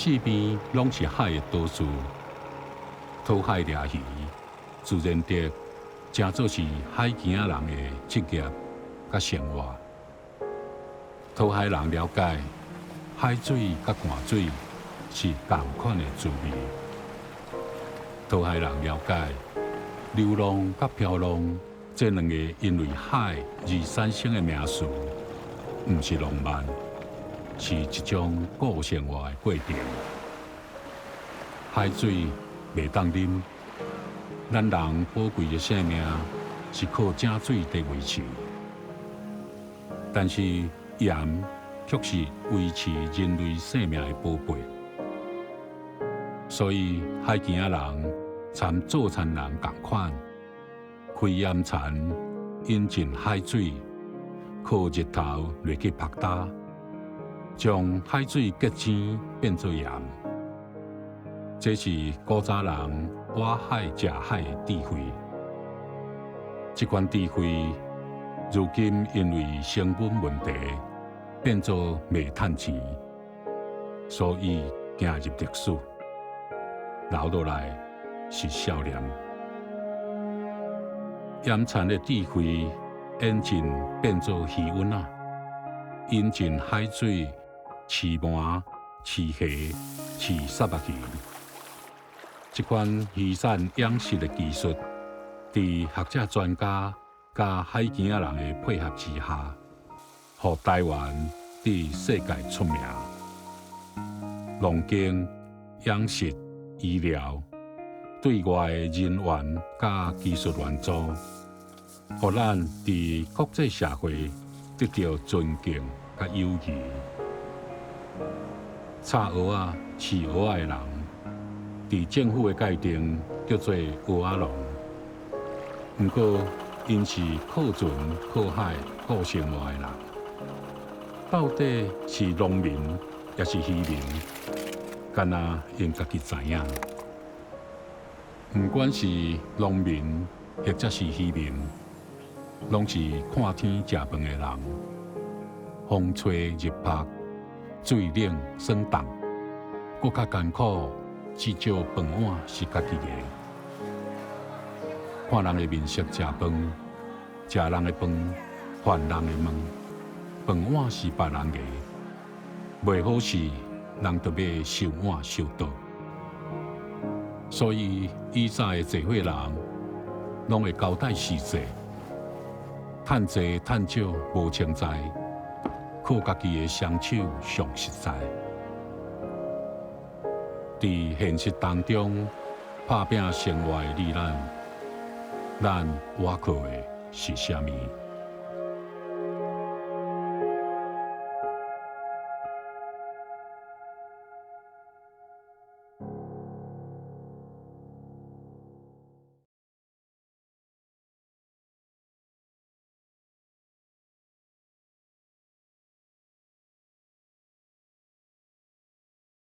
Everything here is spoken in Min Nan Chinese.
四邊攏是海的島嶼，討海掠魚，自然地成做是海墘仔人的職業佮生活。討海人了解，海水佮汗水是仝款的滋味。討海人了解，流浪佮飄浪這兩個因為海而產生的名詞，毋是浪漫，是一種過生活的過程。海水袂當啉，咱人寶貴的性命是靠井水佇維持。但是鹽卻是維持人類生命的寶貝。所以海墘仔人參做田人仝款，開鹽田，引進海水，靠日頭落去曝焦，將海水結晶變做鹽。這是古早人挖海食海的智慧。這款智慧如今因為成本問題變做袂趁錢，所以行入歷史，留落來是笑臉。鹽田的智慧演進變做魚塭仔，引進海水飼鰻、飼蝦、飼虱目魚。這款漁產養殖的技術，佇學者專家佮海墘仔人的配合之下，予台灣佇世界出名。農耕、養殖、醫療，對外的人員佮技術援助，予咱佇國際社會得到尊敬佮友誼。插蚵仔、飼蚵仔的人，佇政府的界定叫做蚵仔農。毋過，𪜶是靠船靠海過生活的人，到底是農民抑是漁民，干焦𪜶家己知影。毋管是農民或者是漁民，攏是看天食飯的人。風吹日曝，水冷霜凍，閣較艱苦，至少飯碗是家己的。看人的面色食飯，食人的飯，煩人的問，飯碗是別人的，袂好勢，人就欲收碗收桌。所以以早的濟歲人，攏會交代序節，趁濟趁少無穿在，靠家己的雙手上實在。佇現實當中拍拚生活的你咱，咱倚靠的是啥物？